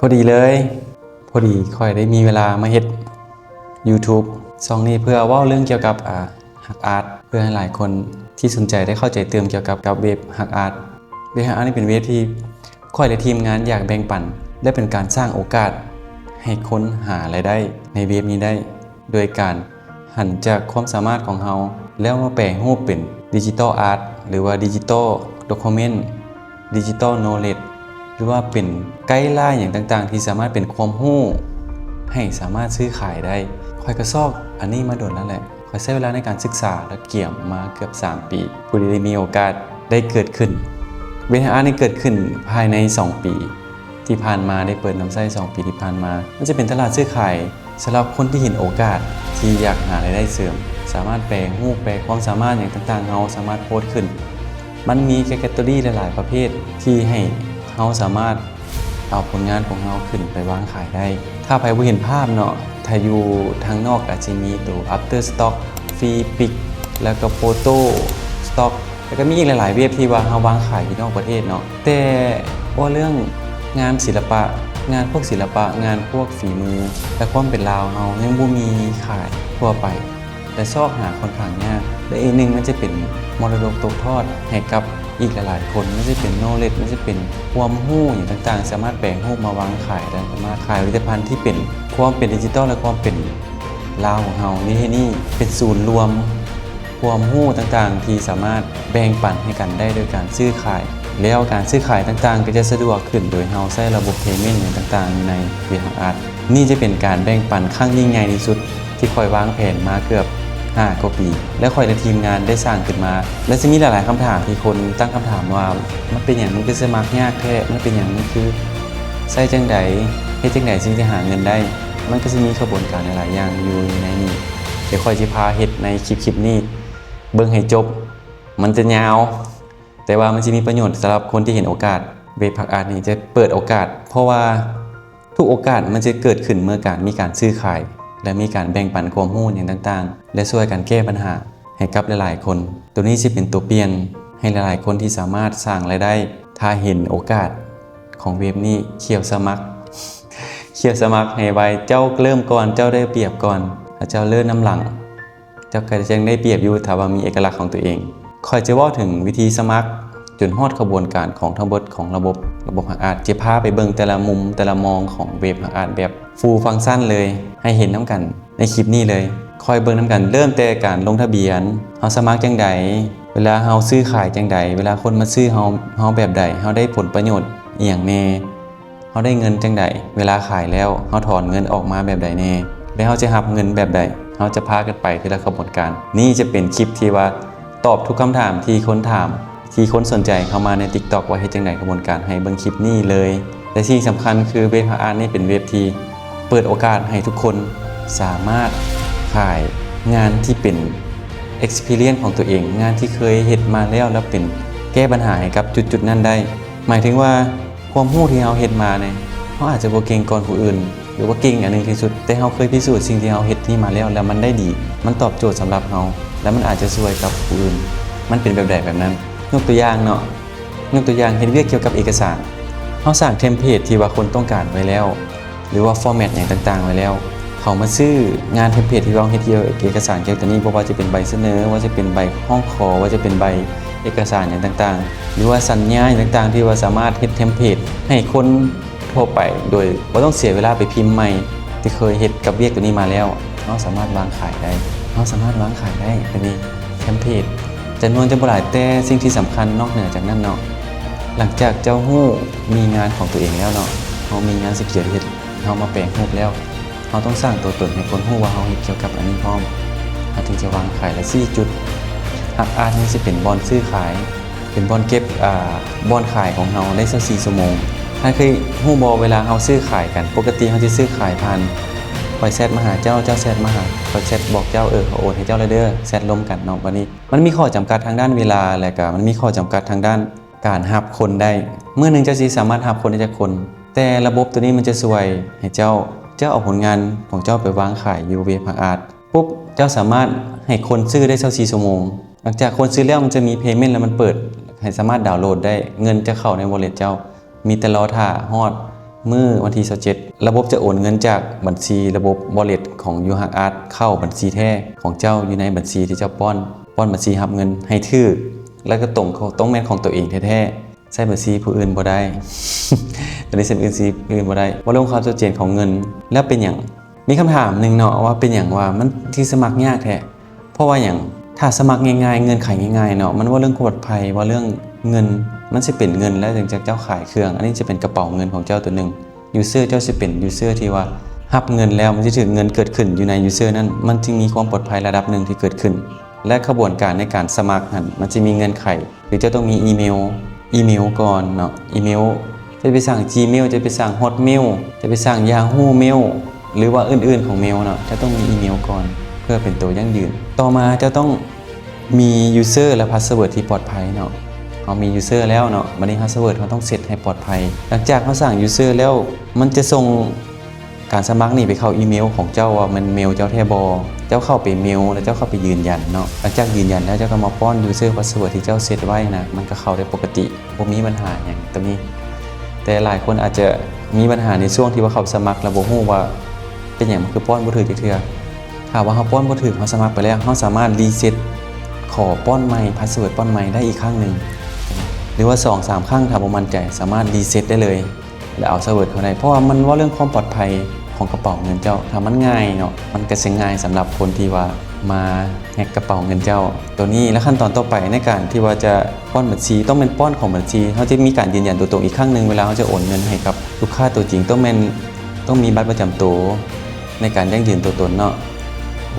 ພໍດີເລີຍ ພໍດີຂ້ອຍໄດ້ມີເວລາມາເຮັດ YouTube ຊ່ອງນີ້ເພື່ອເວົ້າເລື່ອງກ່ຽວກັບ ອາ ຮັກອາດ ເພື່ອໃຫ້ຫຼາຍຄົນທີ່ສົນໃຈໄດ້ເຂົ້າໃຈຕື່ມກ່ຽວກັບ ກັບເວັບຮັກອາດ. ເວັບຮັກອາດນີ້ເປັນເວັບທີ່ຂ້ອຍ ແລະ ທີມງານຢາກແບ່ງປັນ ແລະ ເປັນການສ້າງໂອກາດໃຫ້ຄົນຫາລາຍໄດ້ໃນເວັບນີ້ໄດ້ ໂດຍການຫັນຈາກຄວາມສາມາດຂອງເຮົາ ແລ້ວມາແປຮູບເປັນ digital art ຫຼືວ່າ digital document digital knowledge ຫຼືວ່າເປັນໄກລາຍຫຍັງຕ່າງໆ ທີ່ສາມາດເປັນຄວາມຮູ້ໃຫ້ສາມາດຊື້ຂາຍໄດ້. ຂ້ອຍກໍຊອກອັນນີ້ມາດົນແລ້ວແຫຼະ. ຂ້ອຍໃຊ້ເວລາໃນການສຶກສາ ແລະ ກຽມມາເກືອບສາມປີ ຜູ້ທີ່ໄດ້ມີໂອກາດໄດ້ເກີດຂຶ້ນ. ເວັບຮັກອາດນີ້ເກີດຂຶ້ນພາຍໃນສອງປີທີ່ຜ່ານມາ ໄດ້ເປີດນຳໃຊ້ສອງປີທີ່ຜ່ານມາ. ມັນຈະເປັນຕະຫຼາດຊື້ຂາຍ ສຳລັບຄົນທີ່ເຫັນໂອກາດທີ່ຢາກຫາລາຍໄດ້ເສີມ, ສາມາດແປຮູບ, ແປຄວາມສາມາດຫຍັງຕ່າງໆ, ເຮົາສາມາດໂພສຂຶ້ນ. ມັນມີແຄດເກະໂກຣີຫຼາຍໆປະເພດທີ່ໃຫ້ເຮົາສາມາດເອົາຜົນງານຂອງເຮົາຂຶ້ນໄປວາງຂາຍໄດ້. ຖ້າໃຜບໍ່ເຫັນພາບເນາະ, ຖ້າຢູ່ທາງນອກອາດຈະມີໂຕ Afterstock, Feepic ແລ້ວກໍ Photostock ແລ້ວກໍມີອີກຫຼາຍໆເວັບທີ່ວ່າເຮົາວາງຂາຍຢູ່ນອກປະເທດເນາະ. ແຕ່ເວົ້າເລື່ອງງານສິລະປະ, ງານພວກສິລະປະ, ງານພວກຝີມື ແລະ ຄວາມເປັນລາວເຮົາຍັງບໍ່ມີຂາຍທົ່ວໄປ ແລະ ຊອກຫາຂ້ອນຂ້າງຍາກ. ແລະ ອີກໜຶ່ງມັນຈະເປັນມໍລະດົກຕົກທອດໃຫ້ກັບອີກຫຼາຍໆຄົນ, ມັນຈະເປັນ knowledge, ມັນຈະເປັນຄວາມຮູ້ຫຍັງຕ່າງໆ, ສາມາດແປຮູບມາວາງຂາຍໄດ້, ສາມາດຂາຍຜະລິດຕະພັນທີ່ເປັນຄວາມເປັນດິຈິຕອລ ແລະ ຄວາມເປັນລາວຂອງເຮົາ. ໃນທີ່ນີ້ເປັນສູນລວມ ຄວາມຮູ້ຕ່າງໆທີ່ສາມາດແບ່ງປັນໃຫ້ກັນໄດ້ໂດຍການຊື້ຂາຍ, ແລ້ວການຊື້ຂາຍຕ່າງໆກໍຈະສະດວກຂຶ້ນໂດຍເຮົາໃຊ້ລະບົບ payment ຫຍັງຕ່າງໆຢູ່ໃນເວັບຮັກອາດ. ນີ້ຈະເປັນການແບ່ງປັນຄັ້ງຍິ່ງໃຫຍ່ທີ່ສຸດທີ່ຂ້ອຍວາງແຜນມາເກືອບຫ້າກວ່າປີ ແລະ ຂ້ອຍ ແລະ ທີມງານໄດ້ສ້າງຂຶ້ນມາ. ແລະ ຈະມີຫຼາຍໆຄຳຖາມທີ່ຄົນຕັ້ງຄຳຖາມວ່າ ມັນເປັນຫຍັງມັນຄືສະໝັກຍາກແທ້? ມັນເປັນຫຍັງ? ມັນຄືໃຊ້ຈັ່ງໃດ? ເຮັດຈັ່ງໃດຈຶ່ງຈະຫາເງິນໄດ້? ມັນກໍຊິມີຂະບວນການຫຼາຍໆຢ່າງຢູ່ໃນນີ້. ດຽວຂ້ອຍຊິພາເຮັດໃນຄລິບ ຄລິບນີ້ເບິ່ງໃຫ້ຈົບ. ມັນຈະຍາວ ແຕ່ວ່າມັນຊິມີປະໂຫຍດສຳລັບຄົນທີ່ເຫັນໂອກາດ. ເວັບຮັກອາດນີ້ຈະເປີດໂອກາດ ເພາະວ່າທຸກໂອກາດມັນຈະເກີດຂຶ້ນເມື່ອການມີການຊື້ຂາຍ ແລະ ມີການແບ່ງປັນຄວາມຮູ້ຫຍັງຕ່າງໆ ແລະ ຊ່ວຍກັນແກ້ບັນຫາໃຫ້ກັບຫຼາຍໆຄົນ. ໂຕນີ້ຊິເປັນໂຕປ່ຽນໃຫ້ຫຼາຍໆຄົນທີ່ສາມາດສ້າງລາຍໄດ້. ຖ້າເຫັນໂອກາດຂອງເວັບນີ້ ຂຽວສະໝັກ ຂຽວສະໝັກໃຫ້ໄວ. ເຈົ້າເລີ່ມກ່ອນ ເຈົ້າໄດ້ປຽບກ່ອນ ຖ້າເຈົ້າເລີ່ມນຳຫຼັງ ເຈົ້າກໍຈະຍັງໄດ້ປຽບຢູ່ ຖ້າວ່າມີເອກະລັກຂອງຕົວເອງ. ຂ້ອຍຈະເວົ້າເຖິງວິທີສະໝັກຈົນຮອດຂະບວນການຂອງທັງເບິດຂອງລະບົບ, ລະບົບຮັກອາດ. ຈະພາໄປເບິ່ງແຕ່ລະມຸມ, ແຕ່ລະມອງຂອງເວັບຮັກອາດແບບ full function ເລີຍ, ໃຫ້ເຫັນນຳກັນໃນຄລິບນີ້ເລີຍ. ຄ່ອຍເບິ່ງນຳກັນ, ເລີ່ມແຕ່ການລົງທະບຽນ, ເຮົາສະໝັກຈັ່ງໃດ, ເວລາເຮົາຊື້ຂາຍຈັ່ງໃດ, ເວລາຄົນມາຊື້ເຮົາ, ເຮົາແບບໃດ, ເຮົາໄດ້ຜົນປະໂຫຍດອີ່ຫຍັງແດ່. ເຮົາໄດ້ເງິນຈັ່ງໃດ? ເວລາຂາຍແລ້ວ ເຮົາຖອນເງິນອອກມາແບບໃດແດ່? ແລະ ເຮົາຈະຮັບເງິນແບບໃດ? ເຮົາຈະພາກັນໄປທີລະຂະບວນການ. ນີ້ຈະເປັນຄລິບທີ່ວ່າຕອບທຸກຄຳຖາມທີ່ຄົນຖາມ, ທີ່ຄົນສົນໃຈເຂົ້າມາໃນ TikTok ວ່າເຮັດຈັ່ງໃດຂະບວນການ, ໃຫ້ເບິ່ງຄລິບນີ້ເລີຍ. ແລະ ສິ່ງສຳຄັນຄືເວັບຮັກອາດນີ້ເປັນເວັບທີ່ເປີດໂອກາດໃຫ້ທຸກຄົນສາມາດຂາຍງານທີ່ເປັນ experience ຂອງຕົວເອງ, ງານທີ່ເຄີຍເຮັດມາແລ້ວ ແລ້ວເປັນ ແກ້ບັນຫາໃຫ້ກັບຈຸດໆນັ້ນໄດ້. ໝາຍເຖິງວ່າ ຄວາມຮູ້ທີ່ເຮົາເຮັດມານີ້ ເຮົາອາດຈະບໍ່ເກັ່ງກ່ອນຜູ້ອື່ນ ຫຼືວ່າເກັ່ງອັນໜຶ່ງທີ່ສຸດ, ແຕ່ເຮົາເຄີຍພິສູດສິ່ງທີ່ເຮົາເຮັດນີ້ມາແລ້ວ ແລ້ວມັນໄດ້ດີ, ມັນຕອບໂຈດສຳລັບເຮົາ ແລະ ມັນອາດຈະຊ່ວຍກັບຜູ້ອື່ນ. ມັນເປັນແບບໃດແບບນັ້ນ? ຍົກຕົວຢ່າງເນາະ, ຍົກຕົວຢ່າງເຮັດວຽກກ່ຽວກັບເອກະສານ. ເຮົາສ້າງເທັມເພດທີ່ວ່າຄົນຕ້ອງການໄວ້ແລ້ວ ຫຼືວ່າຟໍແມັດຫຍັງຕ່າງໆໄວ້ແລ້ວ, ເຂົາມາຊື້ງານເທັມເພດທີ່ວ່າເຮົາເຮັດກ່ຽວກັບເອກະສານກ່ຽວກັບຕົວນີ້, ບໍ່ວ່າຈະເປັນໃບສະເໜີ, ວ່າຈະເປັນໃບຮ້ອງຂໍ, ວ່າຈະເປັນໃບເອກະສານຫຍັງຕ່າງໆ ຫຼືວ່າສັນຍາຫຍັງຕ່າງໆ ທີ່ວ່າສາມາດເຮັດເທັມເພດໃຫ້ຄົນທົ່ວໄປ ໂດຍບໍ່ຕ້ອງເສຍເວລາໄປພິມໃໝ່ ທີ່ເຄີຍເຮັດກັບວຽກຕົວນີ້ມາແລ້ວ, ເຮົາສາມາດວາງຂາຍໄດ້. ເຮົາສາມາດວາງຂາຍໄດ້ ຕົວນີ້ເທັມເພດ. ຈຳນວນຈະບໍ່ຫຼາຍ, ແຕ່ສິ່ງທີ່ສຳຄັນນອກເໜືອຈາກນັ້ນເນາະ, ຫຼັງຈາກເຈົ້າຮູ້ ມີງານຂອງຕົວເອງແລ້ວເນາະ, ເຮົາມີງານສະເກວເຮັດ, ເຮົາມາແປຮູບແລ້ວ, ເຮົາຕ້ອງສ້າງຕົວຕົນໃຫ້ຄົນຮູ້ວ່າເຮົາເຮັດກ່ຽວກັບອັນນີ້ພ້ອມ, ເຮົາຈຶ່ງຈະວາງຂາຍ. ແລະ ສີ່ຈຸດ, ຮັກອາດນີ້ຊິເປັນບ່ອນຊື້ຂາຍ, ເປັນບ່ອນເກັບ, ອາ, ບ່ອນຂາຍຂອງເຮົາໄດ້ຊາວສີ່ຊົ່ວໂມງ. ທ່ານເຄີຍຮູ້ບໍ່, ເວລາເຮົາຊື້ຂາຍກັນ, ປົກກະຕິເຮົາຈະຊື້ຂາຍຜ່ານ ຂ້ອຍແຊັດມາຫາເຈົ້າ, ເຈົ້າແຊັດມາຫາ, ຂ້ອຍແຊັດບອກເຈົ້າ, ເອີ, ເຂົາໂອນໃຫ້ເຈົ້າແລ້ວເດີ, ແຊັດລົມກັນເນາະ. ບັດນີ້ມັນມີຂໍ້ຈຳກັດທາງດ້ານເວລາ ແລະ ກະມັນມີຂໍ້ຈຳກັດທາງດ້ານ ການຮັບຄົນໄດ້, ມື້ໜຶ່ງເຈົ້າຊິສາມາດຮັບຄົນໄດ້ຈັກຄົນ? ແຕ່ລະບົບຕົວນີ້ມັນຈະຊ່ວຍໃຫ້ເຈົ້າ, ເຈົ້າເອົາຜົນງານຂອງເຈົ້າໄປວາງຂາຍຢູ່ເວັບຮັກອາດປຸບ, ເຈົ້າສາມາດໃຫ້ຄົນຊື້ໄດ້ຊາວສີ່ຊົ່ວໂມງ. ຫຼັງຈາກຄົນຊື້ແລ້ວ ມັນຈະມີ payment ແລ້ວມັນເປີດໃຫ້ສາມາດດາວໂຫຼດໄດ້, ເງິນຈະເຂົ້າໃນ wallet ເຈົ້າ, ມີແຕ່ລໍຖ້າຮອດ ມື້ວັນທີຊາວເຈັດ ລະບົບຈະໂອນເງິນຈາກບັນຊີລະບົບ wallet ຂອງຢູ່ຮັກອາດ ເຂົ້າບັນຊີແທ້ຂອງເຈົ້າ ຢູ່ໃນບັນຊີທີ່ເຈົ້າປ້ອນ, ປ້ອນບັນຊີຮັບເງິນໃຫ້ຖືກ ແລະກໍຕົງ, ຕ້ອງແມ່ນຂອງຕົວເອງແທ້ໆ. ໃຊ້ບັນຊີຜູ້ອື່ນບໍ່ໄດ້. ຕອນນີ້ໃຊ້ບັນຊີຜູ້ອື່ນບໍ່ໄດ້. ເວົ້າເລື່ອງຄວາມຊັດເຈນຂອງເງິນ ແລ້ວເປັນຫຍັງ? ມີຄຳຖາມໜຶ່ງເນາະ ວ່າເປັນຫຍັງວ່າມັນຊິສະໝັກຍາກແທ້? ເພາະວ່າຫຍັງ? ຖ້າສະໝັກງ່າຍໆ, ເງື່ອນໄຂງ່າຍໆເນາະ, ມັນເວົ້າເລື່ອງຄວາມປອດໄພ, ເວົ້າເລື່ອງເງິນ, ມັນຊິເປັນເງິນ ແລ້ວຈັ່ງຈາກເຈົ້າຂາຍເຄື່ອງ, ອັນນີ້ຈະເປັນກະເປົາເງິນຂອງເຈົ້າຕົວໜຶ່ງ. user ເຈົ້າຊິເປັນ user ທີ່ວ່າຮັບເງິນແລ້ວ ມັນຊິຖືກເງິນເກີດຂຶ້ນຢູ່ໃນ user ນັ້ນ, ມັນຈຶ່ງມີຄວາມປອດໄພລະດັບໜຶ່ງທີ່ເກີດຂຶ້ນ. ແລະຂະບວນການໃນການສະໝັກຫັ້ນ ມັນຈະມີເງື່ອນໄຂ ຄືເຈົ້າຕ້ອງມີອີເມວ, ອີເມວກ່ອນເນາະ, ອີເມວ ຈະໄປສ້າງ Gmail, ຈະໄປສ້າງ Hotmail, ຈະໄປສ້າງ Yahoo Mail ຫຼືວ່າອື່ນໆຂອງເມວເນາະ, ເຈົ້າຕ້ອງມີອີເມວກ່ອນ ເພື່ອເປັນໂຕຢັ້ງຢືນ. ຕໍ່ມາເຈົ້າຕ້ອງມີ user ແລະ password ທີ່ປອດໄພເນາະ. ເຮົາມີ user ແລ້ວເນາະ, ບັດນີ້ password ເຮົາຕ້ອງເຊັດໃຫ້ປອດໄພ. ຫຼັງຈາກເຮົາສ້າງ user ແລ້ວ ມັນຈະສົ່ງ ການສະໝັກນີ້ໄປເຂົ້າອີເມວຂອງເຈົ້າວ່າແມ່ນເມວເຈົ້າແທ້ບໍ່? ເຈົ້າເຂົ້າໄປເມວ ແລ້ວເຈົ້າເຂົ້າໄປຢືນຢັນເນາະ. ຫຼັງຈາກຢືນຢັນແລ້ວ ເຈົ້າກໍມາປ້ອນ user password ທີ່ເຈົ້າເຊັດໄວ້ນະ, ມັນກໍເຂົ້າໄດ້ປົກກະຕິ, ບໍ່ມີບັນຫາຫຍັງຕົວນີ້. ແຕ່ຫຼາຍຄົນອາດຈະມີບັນຫາໃນຊ່ວງທີ່ວ່າເຂົ້າສະໝັກ ແລ້ວບໍ່ຮູ້ວ່າເປັນຫຍັງມັນຄືປ້ອນບໍ່ຖືກຈັກເທື່ອ. ຖ້າວ່າເຮົາປ້ອນບໍ່ຖືກ, ເຮົາສະໝັກໄປແລ້ວ, ເຮົາສາມາດ reset ຂໍປ້ອນໃໝ່, password ປ້ອນໃໝ່ໄດ້ອີກຄັ້ງໜຶ່ງ ຫຼືວ່າສອງສາມຄັ້ງ, ຖ້າບໍ່ໝັ້ນໃຈ, ສາມາດ reset ໄດ້ເລີຍ. ແລ້ວເອົາ password ເຂົ້າໄດ້ ເພາະວ່າມັນເວົ້າເລື່ອງຄວາມປອດໄພຂອງກະເປົາເງິນເຈົ້າ. ຖ້າມັນງ່າຍເນາະ, ມັນກະຊິງ່າຍສຳລັບຄົນທີ່ວ່າມາແຮັກກະເປົາເງິນເຈົ້າ. ໂຕນີ້ ແລະ ຂັ້ນຕອນຕໍ່ໄປໃນການທີ່ວ່າຈະປ້ອນບັນຊີ ຕ້ອງແມ່ນປ້ອນຂອງບັນຊີ. ເຮົາຈະມີການຢືນຢັນຕົວຕົນອີກຄັ້ງໜຶ່ງ ເວລາເຮົາຈະໂອນເງິນໃຫ້ກັບລູກຄ້າຕົວຈິງ. ຕ້ອງແມ່ນ, ຕ້ອງມີບັດປະຈຳໂຕໃນການຢັ້ງຢືນຕົວຕົນເນາະ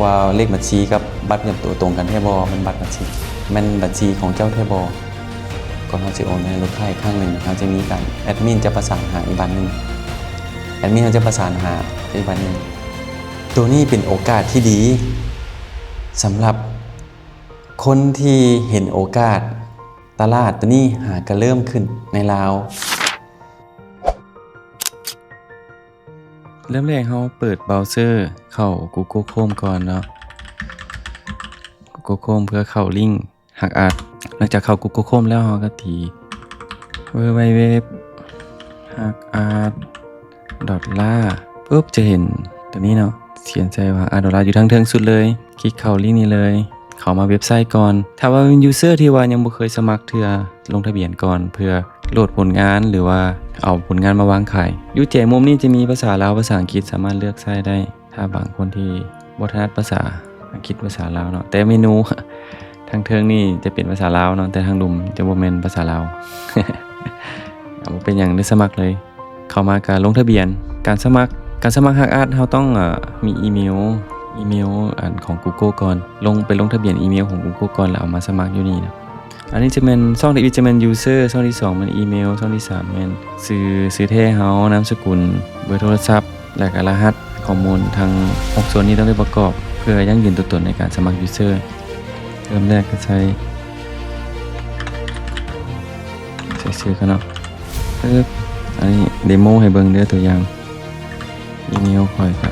ວ່າເລກບັນຊີກັບບັດປະຈຳໂຕຕົງກັນແທ້ບໍ່, ແມ່ນບັດບັນຊີ, ແມ່ນບັນຊີຂອງເຈົ້າແທ້ບໍ່. ກ່ອນເຮົາຊິໂອນໃຫ້ລູກຄ້າອີກຄັ້ງໜຶ່ງ, ເຮົາຈະມີການ ແອັດມິນຈະປະສານຫາອີກບາດໜຶ່ງ, ແອັດມິນເຮົາຈະປະສານຫາອີກບາດໜຶ່ງ. ໂຕນີ້ເປັນໂອກາດທີ່ດີສຳລັບຄົນທີ່ເຫັນໂອກາດ, ຕະຫຼາດໂຕນີ້ຫາກະເລີ່ມຂຶ້ນໃນລາວ. ເລີ່ມແລກເຮົາເປີດເບຣາເຊີເຂົ້າ Google Chrome ກ່ອນເນາະ, Google Chrome ເພື່ອເຂົ້າລິ້ງ ຮັກອາດ. ຫຼັງຈາກເຂົ້າ Google Chrome ແລ້ວ ເຮົາກໍຕີ www ຮັກອາດ .la ປຶບ ຈະເຫັນຕົວນີ້ເນາະ, ຂຽນໃສ່ວ່າ Art Dollar ຢູ່ທາງເທິງສຸດເລີຍ. ຄລິກເຂົ້າລິ້ງນີ້ເລີຍ, ເຂົ້າມາເວັບໄຊກ່ອນ. ຖ້າວ່າເປັນ user ທີ່ວ່າຍັງບໍ່ເຄີຍສະໝັກເທື່ອ, ລົງທະບຽນກ່ອນເພື່ອໂຫຼດຜົນງານ ຫຼືວ່າເອົາຜົນງານມາວາງຂາຍ. ຢູ່ແຈມຸມນີ້ຈະມີພາສາລາວ, ພາສາອັງກິດ, ສາມາດເລືອກໃຊ້ໄດ້. ຖ້າບາງຄົນທີ່ບໍ່ຖະໜັດພາສາອັງກິດ, ພາສາລາວເນາະ, ແຕ່ເມນູທາງເທິງນີ້ຈະເປັນພາສາລາວເນາະ, ແຕ່ທາງລຸ່ມຈະບໍ່ແມ່ນພາສາລາວ. ບໍ່ເປັນຫຍັງ, ໄດ້ສະໝັກເລີຍ. ເຂົ້າມາກະລົງທະບຽນ. ການສະໝັກ, ການສະໝັກຮັກອາດ ເຮົາຕ້ອງ ເອີ ມີອີເມວ, ອີເມວ ອັນ ຂອງ Google ກ່ອນ. ລົງໄປລົງທະບຽນອີເມວຂອງ Google ກ່ອນ ແລ້ວເອົາມາສະໝັກຢູ່ນີ້ນະ. ອັນນີ້ຈະແມ່ນ ຊ່ອງທີໜຶ່ງຈະແມ່ນ user, ຊ່ອງທີສອງແມ່ນອີເມວ, ຊ່ອງທີສາມແມ່ນຊື່, ຊື່ແທ້ເຮົາ, ນາມສະກຸນ, ເບີໂທລະສັບ ແລ້ວກະລະຫັດຂໍ້ມູນ. ທັງຫົກສ່ວນນີ້ຕ້ອງໄດ້ປະກອບເພື່ອຢັ້ງຢືນຕົວຕົນໃນການສະໝັກ user. ເລີ່ມແລກກະໃສ່, ໃສ່ຊື່ກ່ອນເນາະ. ປຶບ ອັນນີ້ເດໂມໃຫ້ເບິ່ງເດີ, ຕົວຢ່າງ ອີເມວຂ້ອຍກະ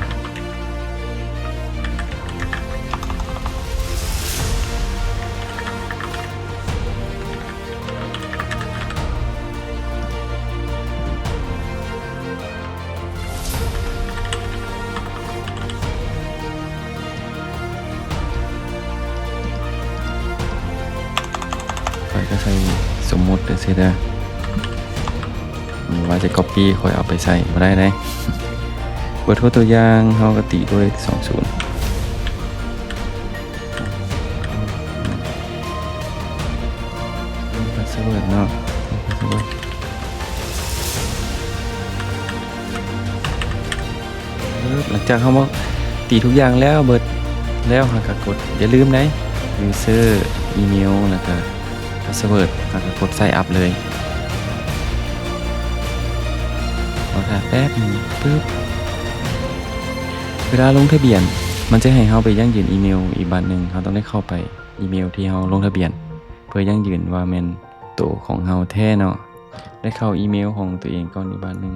ຂ້ອຍກະໃສ່ສົມມຸດຈັ່ງຊີ້ເດີ. ວ່າຈະ copy ຂ້ອຍເອົາໄປໃສ່ບໍ່ໄດ້ເດ້. ເບີໂທຕົວຢ່າງເຮົາກະຕີດ້ວຍສອງສູນ. password ເນາະ, password. ເອີ ຫຼັງຈາກເຮົາມາຕີທຸກຢ່າງແລ້ວ ເບິດແລ້ວ ເຮົາກະກົດ, ຢ່າລືມໃດ user, ອີເມວ ແລ້ວກະ password ເຮົາກະກົດ sign up ເລີຍ. ລໍຖ້າແປັບໜຶ່ງ. ປຶບ ເວລາລົງທະບຽນ ມັນຈະໃຫ້ເຮົາໄປຢັ້ງຢືນອີເມວອີກບາດໜຶ່ງ. ເຮົາຕ້ອງໄດ້ເຂົ້າໄປອີເມວທີ່ເຮົາລົງທະບຽນ ເພື່ອຢັ້ງຢືນວ່າແມ່ນໂຕຂອງເຮົາແທ້ເນາະ. ໄດ້ເຂົ້າອີເມວຂອງຕົວເອງກ່ອນອີກບາດໜຶ່ງ.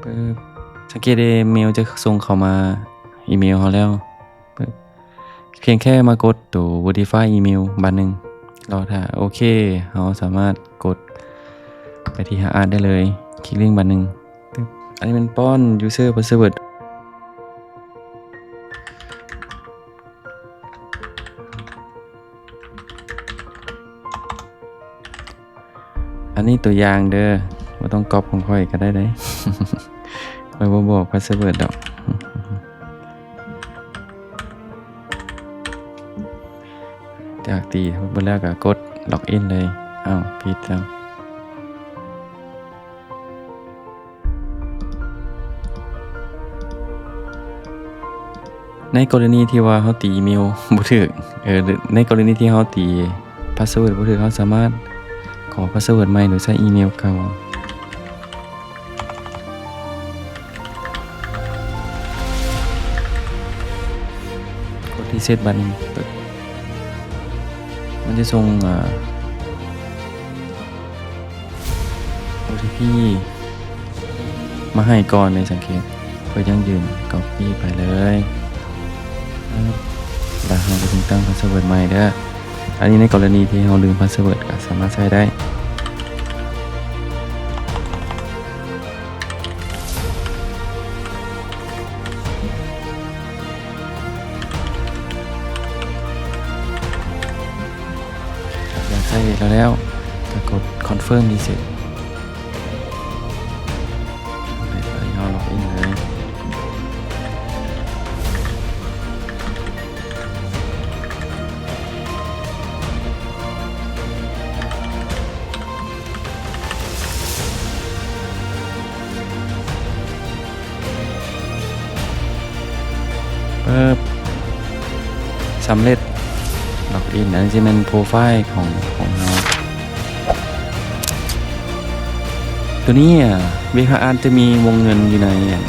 ປຶບ ສັງເກດເດ ເມວຈະສົ່ງເຂົ້າມາອີເມວເຮົາແລ້ວ. ປຶບ ພຽງແຄ່ມາກົດໂຕ verify email ບາດໜຶ່ງ. ລໍຖ້າ. ໂອເຄ ເຮົາສາມາດກົດໄປທີ່ Hard Art ໄດ້ເລີຍ. ຄລິກລິ້ງບາດໜຶ່ງ. ອັນນີ້ແມ່ນປ້ອນ user password ອັນນີ້ຕົວຢ່າງເດີ ບໍ່ຕ້ອງກັອບຂອງຂ້ອຍກໍໄດ້ເດ້ ຂ້ອຍບໍ່ບອກ password ດອກ. ຈາກຕີເບິດແລ້ວກໍກົດ login ເລີຍ. ອ້າວ ຜິດຊ້ຳ. ໃນກໍລະນີທີ່ວ່າເຮົາຕີອີເມວບໍ່ຖືກ ເອີ ໃນກໍລະນີທີ່ເຮົາຕີ password ບໍ່ຖືກ ເຮົາສາມາດຂໍ password ໃໝ່ໂດຍໃຊ້ອີເມວເກົ່າ. ກົດ reset ບາດນີ້ ມັນຈະສົ່ງ ອາ ໂອທີພີ ມາໃຫ້ກ່ອນເດ້ ສັງເກດ ເພື່ອຢັ້ງຢືນ copy ໄປເລີຍ ແລ້ວເຮົາກໍຈຶ່ງຕັ້ງ password ໃໝ່ເດີ. ອັນນີ້ໃນກໍລະນີທີ່ເຮົາລືມ password ກໍສາມາດໃຊ້ໄດ້. ຢາກໃຊ້ແລ້ວ ແລ້ວກໍກົດ confirm reset ເຮົາ login ເລີຍ. ປຶບ ສຳເລັດ login ອັນນີ້ຈະແມ່ນ profile ຂອງ ຂອງເຮົາ. ຕົວນີ້ ເວັບ Hard Art ຈະມີວົງເງິນຢູ່ໃນ ອັນ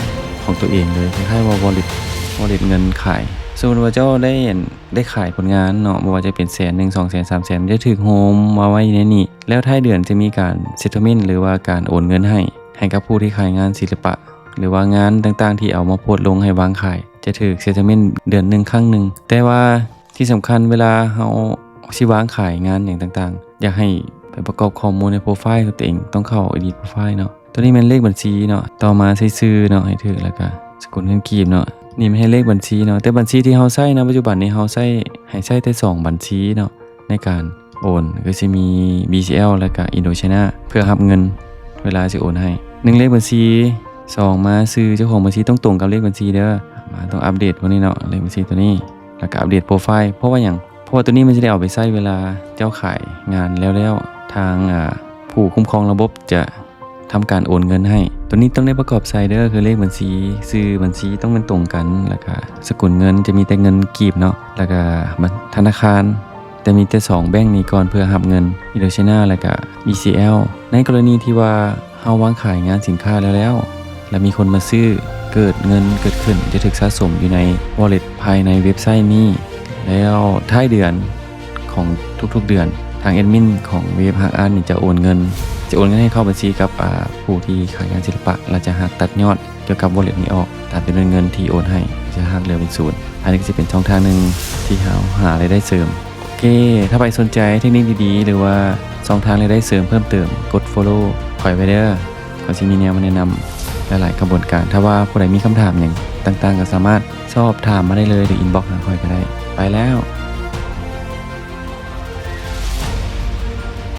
ຂອງຕົວເອງເລີຍ ຄ້າຍໆວ່າ wallet wallet ເງິນຂາຍ. ສົມມຸດວ່າເຈົ້າໄດ້ ອັນ ໄດ້ຂາຍຜົນງານເນາະ ບໍ່ວ່າຈະເປັນແສນໜຶ່ງ ສອງແສນ ສາມແສນ ມັນຈະຖືກໂຮມມາໄວ້ໃນນີ້ ແລ້ວທ້າຍເດືອນຈະມີການ settlement ຫຼືວ່າການໂອນເງິນໃຫ້ ໃຫ້ກັບຜູ້ທີ່ຂາຍງານສິລະປະ ຫຼືວ່າງານຕ່າງໆທີ່ເອົາມາໂພສລົງໃຫ້ວາງຂາຍ ຈະຖືກ settlement ເດືອນໜຶ່ງຄັ້ງໜຶ່ງ. ແຕ່ວ່າທີ່ສຳຄັນ ເວລາເຮົາຊິວາງຂາຍງານຫຍັງຕ່າງໆ ຢາກໃຫ້ໄປປະກອບຂໍ້ມູນໃນ profile ຂອງຕົວເອງ ຕ້ອງເຂົ້າ edit profile ເນາະ. ຕົວນີ້ແມ່ນເລກບັນຊີເນາະ ຕໍ່ມາໃສ່ຊື່ເນາະໃຫ້ຖືກ ແລ້ວກະສະກຸນເງິນກີບເນາະ. ນີ້ແມ່ນໃຫ້ເລກບັນຊີເນາະ ແຕ່ບັນຊີທີ່ເຮົາໃຊ້ນະ ປັດຈຸບັນນີ້ເຮົາໃຊ້ ໃຫ້ໃຊ້ແຕ່ສອງບັນຊີເນາະ ໃນການໂອນ ກໍຊິມີ BCL ແລ້ວກະ Indochina ເພື່ອຮັບເງິນເວລາຊິໂອນໃຫ້ ໜຶ່ງເລກບັນຊີ ສອງມາຊື່ເຈົ້າຂອງບັນຊີ ຕ້ອງຕົງກັບເລກບັນຊີເດີ. ມາຕ້ອງອັບເດດພວກນີ້ເນາະ ເລກບັນຊີຕົວນີ້ ແລ້ວກະອັບເດດ profile ເພາະວ່າຫຍັງ? ເພາະວ່າຕົວນີ້ມັນຈະໄດ້ເອົາໄປໃຊ້ເວລາເຈົ້າຂາຍງານແລ້ວໆ ທາງ ອາ ຜູ້ຄຸ້ມຄອງລະບົບຈະທຳການໂອນເງິນໃຫ້. ຕົວນີ້ຕ້ອງໄດ້ປະກອບໃສ່ເດີ ຄືເລກບັນຊີ ຊື່ບັນຊີຕ້ອງແມ່ນຕົງກັນ ແລ້ວກະສະກຸນເງິນຈະມີແຕ່ເງິນກີບເນາະ ແລ້ວກະ ທະນາຄານຈະມີແຕ່ສອງແບງນີ້ກ່ອນເພື່ອຮັບເງິນ Indochina ແລ້ວກະ BCL. ໃນກໍລະນີທີ່ວ່າ ເຮົາວາງຂາຍງານສິນຄ້າແລ້ວໆ ແລ້ວມີຄົນມາຊື້ ເກີດເງິນເກີດຂຶ້ນ ຈະຖືກສະສົມຢູ່ໃນ wallet ພາຍໃນເວັບໄຊນີ້ ແລ້ວທ້າຍເດືອນຂອງທຸກໆເດືອນ ທາງແອດມິນຂອງເວັບ Hard Art ນີ້ຈະໂອນເງິນ ຈະໂອນເງິນໃຫ້ເຂົ້າບັນຊີກັບ ອາ ຜູ້ທີ່ຂາຍງານສິລະປະ ແລ້ວຈະຫັກຕັດຍອດກ່ຽວກັບ wallet ນີ້ອອກ ຕາມຈຳນວນເງິນທີ່ໂອນໃຫ້ ຈະຫັກເຫຼືອເປັນສູນ. ອັນນີ້ກໍຈະເປັນຊ່ອງທາງໜຶ່ງທີ່ເຮົາຫາລາຍໄດ້ເສີມ. ໂອເຄ ຖ້າໃຜສົນໃຈເທັກນິກດີໆ ຫຼືວ່າຊ່ອງທາງລາຍໄດ້ເສີມເພີ່ມເຕີມ ກົດ follow ຂ້ອຍໄວ້ເດີ ຂ້ອຍຊິມີແນວມາແນະນຳຫຼາຍໆຂະບວນການ. ຖ້າວ່າຜູ້ໃດມີຄຳຖາມຫຍັງຕ່າງໆ ກໍສາມາດສອບຖາມມາໄດ້ເລີຍ ຫຼື inbox ຫາຂ້ອຍກໍໄດ້. ໄປແລ້ວ.